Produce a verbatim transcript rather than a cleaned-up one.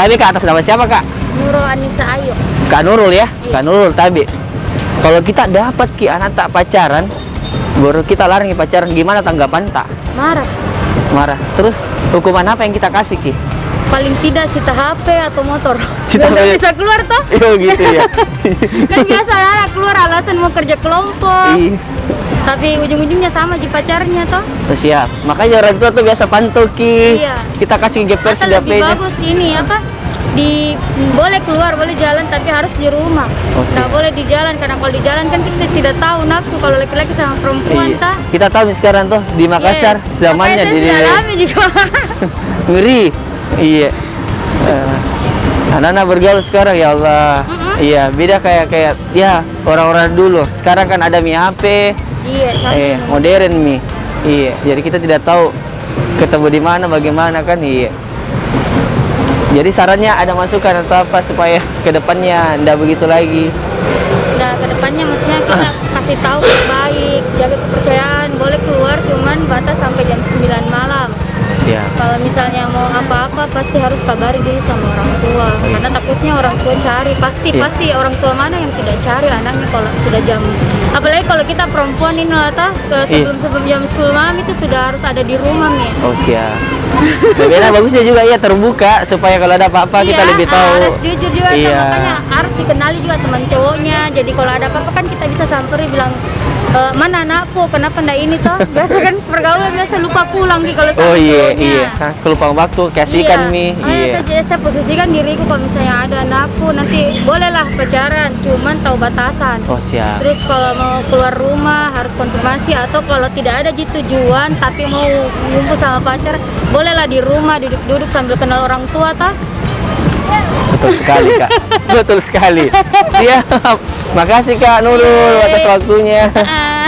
Tapi Kak, atas nama siapa, Kak? Nurul Anissa Ayu. Kak Nurul ya? Iya. Kak Nurul, tapi kalau kita dapat ki anak ta pacaran, baru kita larang pacaran, gimana tanggapan ta? Marah. Marah. Terus hukuman apa yang kita kasih ki? Paling tidak sita H P atau motor. Sita Biar nggak H P. Bisa keluar toh. Iya gitu ya. Kan biasa anak keluar alasan mau kerja kelompok. Iya. Tapi ujung-ujungnya sama ji pacarnya toh. Oh, siap. Makanya orang tua tuh biasa pantau ki. Iya. Kita kasih G P S. Atau lebih bagus ini apa? Di boleh keluar, boleh jalan, tapi harus di rumah. Oh, siap. Nggak boleh di jalan, karena kalau di jalan kan kita tidak tahu nafsu kalau laki-laki sama perempuan, iya, ta. Kita tahu nih sekarang tuh di Makassar. Yes. Zamannya makanya saya di sudah alami juga. Ngeri. Iya. Eh, anak-anak bergaul sekarang, ya Allah. Mm-mm. Iya, beda kayak, kayak, ya, orang-orang dulu. Sekarang kan ada mi H P. Iya, canggih. Eh, modern mi. Iya, jadi kita tidak tahu ketemu di mana, bagaimana kan, iya. Jadi sarannya ada masukan atau apa supaya ke depannya ndak begitu lagi? Nah, ke depannya maksudnya kita kasih tahu baik, jaga kepercayaan, boleh keluar cuman batas sampai jam sembilan malam. Siap. Kalau misalnya mau apa-apa, pasti harus kabari dulu sama orang tua. Iya. Karena takutnya orang tua cari, pasti, iya, pasti orang tua mana yang tidak cari anaknya kalau sudah jam, apalagi kalau kita perempuan ini lah, ta, ke, iya, sebelum, sebelum jam sepuluh malam itu sudah harus ada di rumah, mi. Oh, siap. Lebih enak bagusnya juga, iya, terbuka, supaya kalau ada apa-apa kita, iya, lebih tahu. Harus jujur juga, iya, makanya harus dikenali juga teman cowoknya. Jadi kalau ada apa-apa kan kita bisa samperin, bilang, "Eh, mana anakku? Kenapa ndak ini, toh?" Biasa kan pergaulan biasa lupa pulang ki kalau sama cowoknya. Oh, iya, iya. Hah, kelupaan waktu, kasihkan mi. Iya. Makanya saya, saya posisikan diriku, kalau misalnya ada anakku, nanti bolehlah pacaran, cuman tahu batasan. Oh, siap. Terus kalau mau keluar rumah, harus konfirmasi, atau kalau tidak ada ji tujuan, tapi mau ngumpul sama pacar, bolehlah di rumah, duduk-duduk sambil kenal orang tua, ta. Betul sekali, Kak. Betul sekali. Siap. Makasih, Kak Nurul, atas waktunya. Ah.